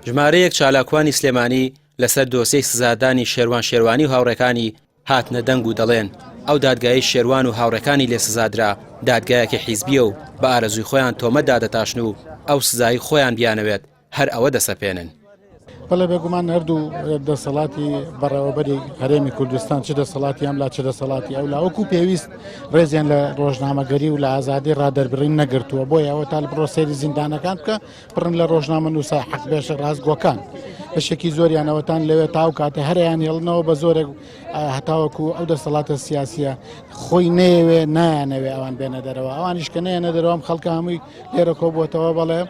ژمارەیەک چالاکوانی سلێمانی لەسەر دۆسیەی سزادانی شێروان شێروانی و هاوڕێکانی هاتنە دەنگ و دەڵێن، ئەو دادگایەی شێروان و هاوڕێکانی لێ سزادرا دادگایەکی حیزبییە و بە ئارەزووی خۆیان تۆمەت دادەتاشن و ئەو سزایەی خۆیان بیانەوێت هەر ئەوە دەسەپێنن. بەڵێ بێگومان هەردوو دەسەڵاتی بەڕێوەبەری هەرێمی کوردستان چ دەسەڵاتی ئەم لا چ دەسەڵاتی ئەو لا وەکو پێویست ڕێزیان لە ڕۆژنامەگەری و لە ئازادی ڕادەربڕین نەگرتووە بۆیە ئەوە تا بڕۆ سەیری زیندانەکان بکە پڕن لە ڕۆژنامە نووسە حەق بێژە ڕاستگۆکان بەشێکی زۆریانەوەتان لەوێ تاو کاتە هەریان هێڵنەوە بە زۆرێک هەتاوەکو ئەو دەسەڵاتە سیاسیە خۆی نەیەوێ نایانەوێ ئەوان بێنە دەرەوە ئەوانیش کە نەیەنە دەرەوەم خەڵکە هەمووی لێرە کۆبووەتەوە بەڵێ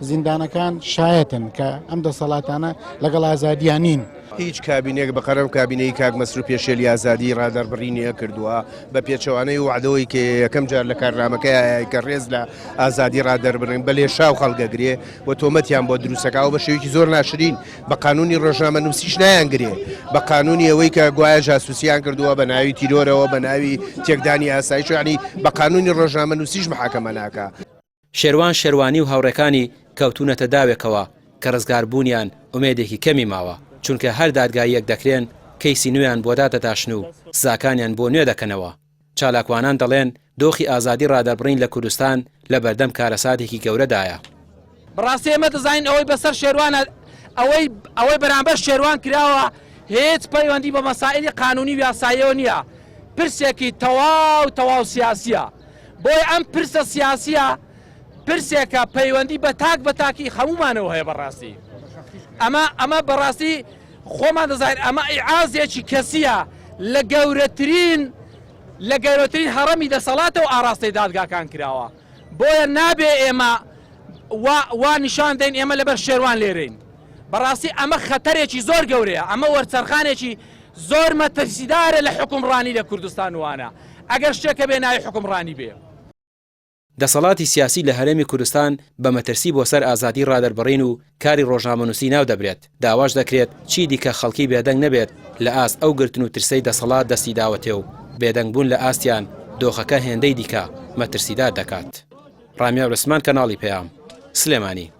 زیندانەکان شایەتن کە ئەم دەسەڵاتانە لەگەڵ ئازادیان نین. هیچ کابینەیەک بە قەرەم کابینەی کاک مەسرور پێشێلی ئازادیی ڕادەربڕینی نەکردووە، بە پێچەوانەی وەعدەوەی کە یەکەم جار لە کارنامەکەیایە کە ڕێز لە ئازادی ڕادەربڕین بە لێشاو خەڵک ئەگرێ و تۆمەتیان بۆ دروست ئەکا و بە شێوەیەکی زۆر ناشرین بە قانوونی ڕۆژنامەنووسیش نایانگرێ بە قانوونی ئەوەی کە گوایە جاسووسیان کردووە بە ناوی تیرۆرەوە بە ناوی تێکدانی ئاسایش یانی بە قانوونی ڕۆژنامەنووسیش محاکەمە ناکا. شێروان شێروانی و هاوڕێکانی کەوتوونەتە داوێکەوە کە ڕزگاربوونیان ئومێدێکی کەمی ماوە، چونکە هەر دادگاییەک دەکرێن کەیسی نوێیان بۆ دادەتاشن و سزاکانیان بۆ نوێ دەکەنەوە. چالاکوانان دەڵێن دۆخی ئازادی ڕادەربڕین لە کوردستان لە بەردەم کارەساتێکی گەورەدایە. بەڕاستی ئێمە دەزانین ئەوەی بەسەر شێروانە ئەوەی ئەوەی بەرامبەر شێروان کراوە هیچ پەیوەندی بە مەسائلی قانونی و یاساییەوە نییە پرسێکی تەواو تەواو سیاسیە بۆیە ئەم پرسە سیاسیە پرسێکە پەیوەندی بە تاک بە تاکی هەموومانەوە هەیە بەڕاستی ئەمە ئەمە بەڕاستی خۆمان دەزانین ئەمە ئیعازێکی کەسیە لە گەورەترین لە گەورەترین هەڕەمی دەسەڵاتەوە ئاراستەی دادگاکان کراوە بۆیە نابێ ئێمە وا وا نیشان دەین ئێمە لەبەر شێروان لێرەین بەڕاستی ئەمە خەتەرێکی زۆر گەورەیە ئەمە وەرچەرخانێکی زۆر مەترسیدارە لە حوکمڕانی لە کوردستان وانە ئەگەر شتێک هەبێ ناوی حوکمڕانی بێ. دەسەڵاتی سیاسی لە هەرێمی کوردستان بە مەترسی بۆ سەر ئازادی ڕادەربڕین و کاری ڕۆژنامەنووسی ناو دەبرێت، داواش دەکرێت چی دیکە خەڵکی بێدەنگ نەبێت لە ئاست ئەو گرتن و ترسەی دەسەڵات دەستی داوەتێ و بێدەنگ بوون لە ئاستیان دۆخەکە هێندەی دیکە مەترسیدار دەکات. ڕامیار عوسمان کەناڵی پەیام، سلێمانی.